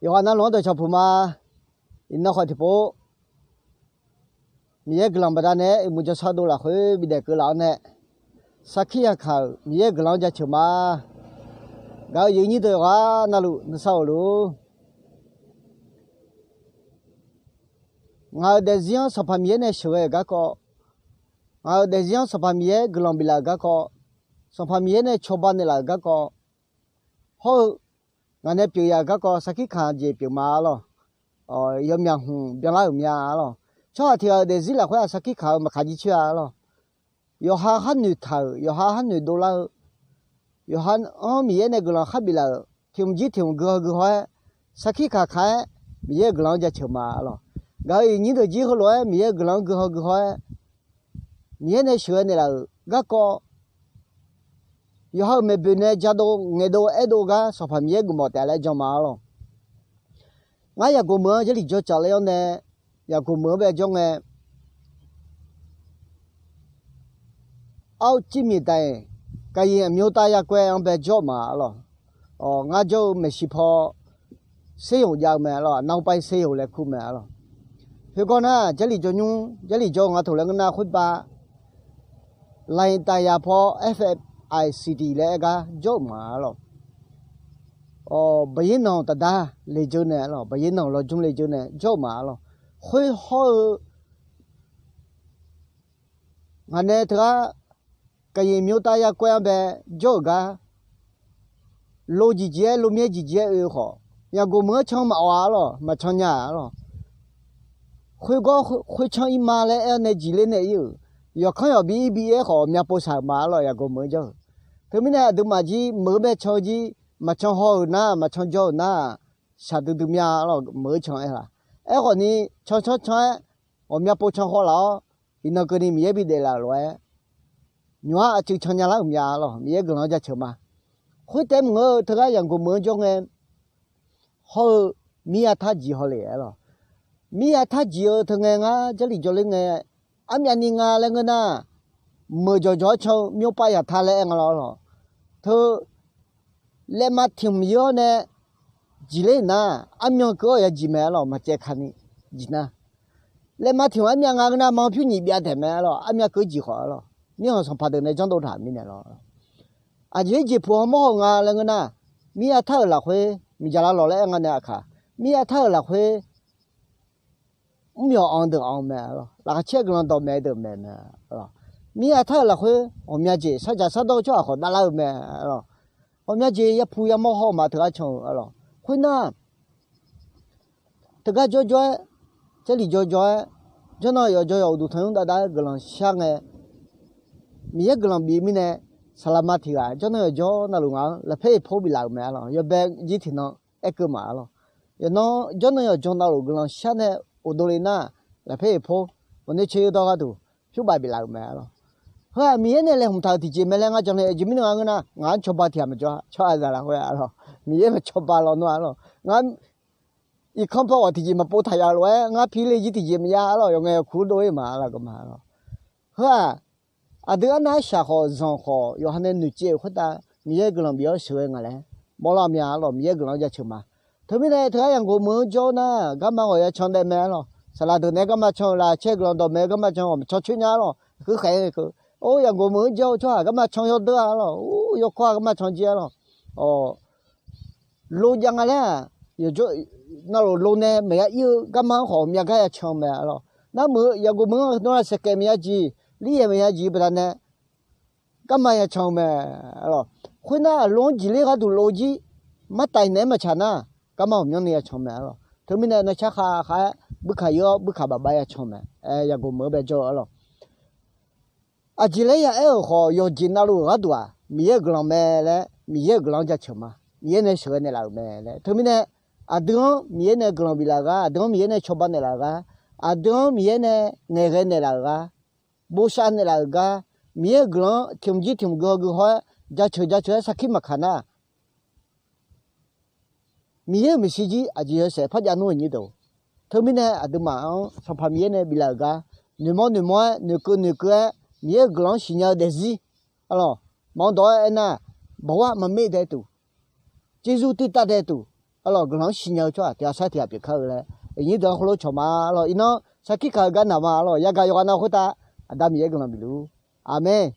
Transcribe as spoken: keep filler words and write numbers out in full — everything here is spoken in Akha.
Yawqghaq navluf-anr dawqcawq puq ma. Iqnan khawf tiqpov, Miqyaer guiqlanq baqdanae-aer uqmov jawrshar dov lafkhoer bidaef keuv laf-awr nae, sarkir yaqkaq-euq Miqyaer-euq guiqlanq-anr jaceuq ma. Gaq-eu yawnyir deuq yawqghaq navluf nuisar-euq lor. Ngaq-euq daefzir-anr Sanqpaq Miqyaer nae sheuqghae-euq garkawv, ngaq-euq daefzir-anr Sanqpaq Miqyaer guiqlanq biflaf-euq garkawv, Sanqpaq Miqyaer nae cawba naeqlaf-euq garkawv, hawr-eu ngaq nae pyeuf yaf-euq garkawv sarkir kaq-eu jeq pyeuf ma arlawq. Yawmyaq hmq byanlar-euq mya arlawq. Tsawrhaq tiq ghaq-euq daefzir lafkhoer-aq sarkir kaq-eu maqkaq jircoer-a arlawq. Yawqha khar noeqtaq-euq, yawqha khar noeqdov lar-eu, yawqha-anr Miqyaer nae guiqlanq khar biflaf-euq tiq hmq jir tiq hmq gui haw gui haw-aer, sarkir kaq kaq-aer Miqyaer-euq guiqlanq-anr jaceuq ma arlawq. Gaq-eu iqnyir deuq jir heulof-aer Miqyaer-euq guiqlanq-anr gui haw gui haw-aer, Miqyaer nae sheuqghae naeqlaf-euq garkawv, yawqha-euq maeqboeq nae jadov ngaeqdov aerdov gar Sanqpaq Miqyaer geufmawf taef laer jan ma arlawq. Ngar Yaqgoq meuq-anr Jarlif jawr tsaf ler-awr nae, Yaqgoq meuq-anr bae jawr ngae, Arcivmiqdaiq Kaqyir aqmyov tav ya koer-anr bae jawr-eu ma arlawq. Ngar jawr-eu maeqshi paw Seryoq jav-eu mae arlawq. Aqnavpav Seryoq laer kur mae arlawq. Khoergar nar, Jarlif jawr nymr, Jarlif jawr-eu nga taq laer ngeur nar khoerbav, Laiqtaqyaq paw F F I C D laer aer gar jawr-euq ma arlawq. Baqyernanq taqdar le dzeur nae arlawq, Baqyernanq lawjmr le dzeur nae jawr-euq ma arlawq. Khoer hawr-eu ngaq nae teughaq Kaqyir aqmyov tav ya koer-anr bae jawr-euq gar, lo jeqjeq-aer lo myaer jeqjeq-aer oe-eu khawf, Yaqgoq meuq-anr can maqawq-a arlawq, maqcan nya-a arlawq. Khoergar khoercan ir-ma laer aer-awr nae jeqler nae ir-euq, yawqkanr yawqbi ir bi ir-aer khawf myavpov shaq-euq ma arlawq, Yaqgoq meuq-anr jawr-euq. Teumirnae aqduimaf jir meuq-eu bae can-eu jir, maqcan haw-euq nar, maqcan jawr-euq nar, shaqdui dui mya arlawq, meuq-eu can aer-a. Aerkhawf ni, can can can-aer ghawqmya pov can haw laf-awr, iqnan keuvni Miqyaer bidaef laf-euq lof-aer, nymq-ar aqcuiv can nya lar-euq mya arlawq, Miqyaer guiqlanq-anr jaceuq ma. Khoertaef maqngeur-eu teughaq Yaqgoq meuq-anr jawr ngae, hawr-eu mir ya tar jeq haw le arlawq. Mir ya tar jeq-eu teu ngae ngar Jarlif jawr ler ngae, armyavni nga laer ngeur nar, meuq jawqjawq-aer can-eu myopav yaqta laer aer nga lawr arlawq. Teu laevma tiq hmq yeur-awr nae jeqler nar, armyan keuv-awr ya jeq mae arlawq, maqcaev kani jeq nar. Laevma tiq hmq armyav nga ngeur nar, ma pyur nyiq byav taeq mae arlawq, armyav keuv jeq khawf arlawq. Mirkhanq sanqpaq deuq nae janrdov taq mirnae lawr. Aqjeq-aer jeqpuq hawmawr haw nga laer ngeur nar, mir ya tar-euq lafkhoer miqdzaq lavlawq laer aer nga nae aqkaq, mir ya tar-euq lafkhoer mr myawq anq deuq anq mae arlawq, laqkhaq caer guiqlanq dawqmaeq deuq maeq mae arlawq. Mir ya tar-euq lafkhoer ghawqmya jeq sardzaq sardawr-eu tsawrhaq khawf davlar-eu mae arlawq. Ghawqmya jeq yapuq yamawr haw ma teughaq can-eu arlawq. Khoernar, teugar jawrjawr-aer, Jarlif jawrjawr-aer, janrnan yawqjawr yawq uqduq tanqnymr davdav-aer guiqlanq shar ngae, Miqyaer guiqlanq bif mirnae, saqlaqma tiq ghaq janrnan yawqjawr navluf ngaq-anr lafpaer eqpor biflaf-euq mae arlawq. Yawbae jir tiqnan aer keuv ma arlawq. Yawqnan janrnan yawqjawr navluf guiqlanq shar nae ghofdov le nar, lafpaer eqpor ghawqnoe coeq yawdawr gharduq pyur baf biflaf-euq mae arlawq. Heu-aq Miqyaer nae laeqhmq taq-euq tiqjeq mae laer ngar jan le, aqjeq mirnae nga ngeur nar, ngaq-anr cawba tiq ghaq maqjawr-a, tsawrhaqzaq lafkhoer arlawq, Miqyaer maqcawba lawnmr arlawq. Ngar irkanr paw ghawq tiqjeq maqpov taq yaf lof-aer ngar pi le jir tiqjeq maqjav arlawq, yawqngae yawqkuq dov-ir ma arlawq, gaqma arlawq. Heu-aq, aqdui arnav-aer shaq khawf zanq khawf yawqha nae noeqtsaev-euq khoertav Miqyaer guiqlanq bif-awr sheuqghae nga laer mawrlar mya arlawq, Miqyaer guiqlanq-anr jaceuq ma. Teumirnae teughaq Yaqgoq meuq-anr jawr nar, garma ghawq ya can daef mae arlawq. Saqlaq deuq naeq-aer garma can-eu lafcaer guiqlanq dawqmaeq-eu garma can ghawq can coer nya arlawq, keuv khaeq-aer keuv. Or, Yaqgoq meuq-anr jawr-eu tsawrhaq garma can yawdeur-a arlawq. Or, yawkawr-aq garma can jir arlawq. Awq, lo jav nga laer-aq, yawqjawr navluf lo nae maqya ir-eu garma-anr khawf ghawqmya gar ya can-eu mae arlawq. Nar meuq-eu Yaqgoq meuq-anr nmr-aq saeqkaeq maqya jeq, liryaeq maqya jeq baqdanae garma ya can-eu mae arlawq. Khoernar, lo-anr jeqler gharduq lo jir, martaf-iq naeq-aer maqtsaq nar, garma ghawqmyanrni ya can mae arlawq. Teumirnae narcar khav khav-aer buikaq yeur-awr buikaq bafbav ya can mae. Yaqgoq meuq-anr bae jawr-eu arlawq. Aqjeq laer ya aer-euq khawf, yawqjeq navluf-euq gharduq-aq, Miqyaer-euq guiqlanq mae laer, Miqyaer-euq guiqlanq-anr jaceuq ma. Miqyaer nae sheuqghae naeqlaf-euq mae laer. Teumirnae, aqdui-anr Miqyaer nae guiqlanq biflaf-euq gar, aqdui-anr Miqyaer nae cawba naeqlaf-euq gar, aqdui-anr Miqyaer nae ngaeqghae naeqlaf-euq gar, bosav naeqlaf-euq gar, Miqyaer-euq guiqlanq-anr tiq hmq jir tiq hmq gui haw gui haw-aer jaceuq jaceuq-aer sarkir maqkaq nar, Miqyaer-euq maeqshi jir aqjeq yawshaef par jav nmr-euq nyir deuq. Teumirnae aqduimaf-anr Sanqpaq Miqyaer nae biflaf-euq gar, noeqmawr noeqmawr-aer, noeqkeuv noeqkeuv-aer, Miqyaer-euq guiqlanq-anr siqnya-eu daefzir arlawq, maqanr dawq-aer aernar, bawqghaq maqmer daetuq, jeqzur tirtav daetuq arlawq, guiqlanq-anr siqnya-eu tsawrhaq tiq ghaq sair tiq ghaq pyeuf kar-eu laer, aqnyir deuq-anr khoerlof cawq ma arlawq. Iqnan sarkir kaq-eu gar naq ma arlawq. Yagaq yawqghaq nav khoertav Aqda Miqyaer guiqlanq bif luf-ur. Aqmeq.